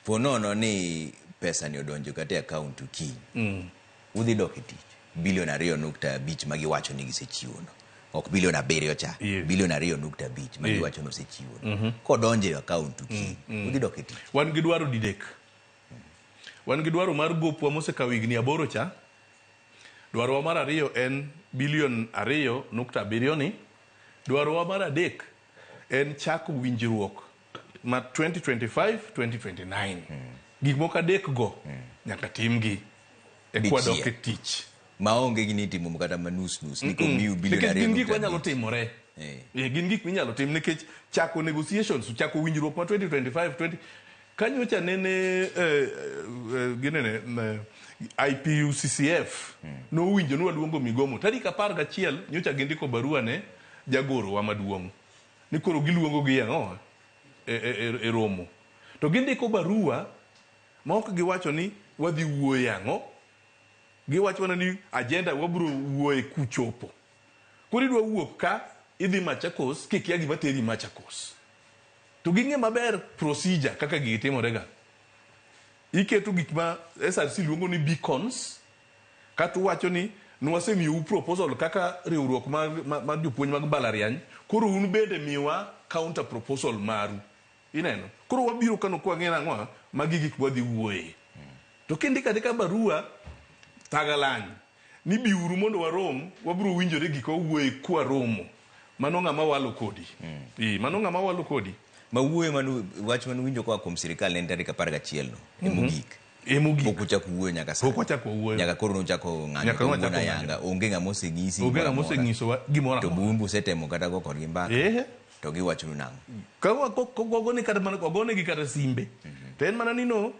Po nono ni pesa ni odonjo kata e account kiny. Udhi dok e tich. Bilion 2.5 ma giwacho ni gisechiwo no. Ok bilion 7 cha. Bilion 2.5 ma giwacho ni osechiwo no. Kodonjo e account kiny, udhi dok e tich. Wan gi dwaro didek. Wan gi dwaro mar gopwa mosekawo higni 8 cha. Dwarowa mar ariyo en bilion 2.7 ni. Dwarowa mar adek en chako winjruok ma 2025-2029. Gik moko adek go nyaka timgi e kwa dok e tich. Maonge gini itimo kata ma nus nus ni komiu bilion Nikech ariyo gin gik nukta manyalo abich. timore. Gin gik minyalo tim nikech chako negotiations, chako winjruok ma 2025 20 kanyocha nene ginene IPUCCF nowinjo ni waluongo migomo tarik 11 nyocha gindiko barua ne jagoro wa maduong' ni koro giluongo gi ang'o e romo to gindiko barua ma ok giwacho ni wadhi wuoye ang'o, giwacho mana ni agenda wabiro wuoye kuchopo. Koro idwa wuok ka idhi Machakos kikia gima teri Machakos. To ging'e maber procedure kaka gigi timore ga. Iketo gik ma SRC luongo ni beacons, kata uwacho ni nwasemiyou proposal kaka riwruok mar jopuonj mag mbalariany, koro un bende miwa counter proposal maru. Ineno? Koro wabiro kano kwa ng'e nang'o magi gik mwadhi wuoye. To kindiko andika barua tagalany ni biuru mondo warom, wabiro winjore gik wawuoye kwaromo. Mano ng'ama walo kodi. Mano ng'ama walo kodi. Ma wuoyo manu, wach manu winjo koa kuom sirikal ne en tarik 11 no, e mogik. E mogik. Pok uchako wuoyo nyaka sani. Pok wachako wuoyo. Nyaka koro nuchako ng'anyo Nyaka kawuono nwachako ayanga. ng'anyo. Onge ng'ama osenyisi Onge gimoro ng'ama amora. osenyisowa gimoro To amora. bumbu usetemo kata go kodgi mbaka. To giwachonu nang'o? Ka wagone kata mana, wagonegi kata simbe. To en mana ni no,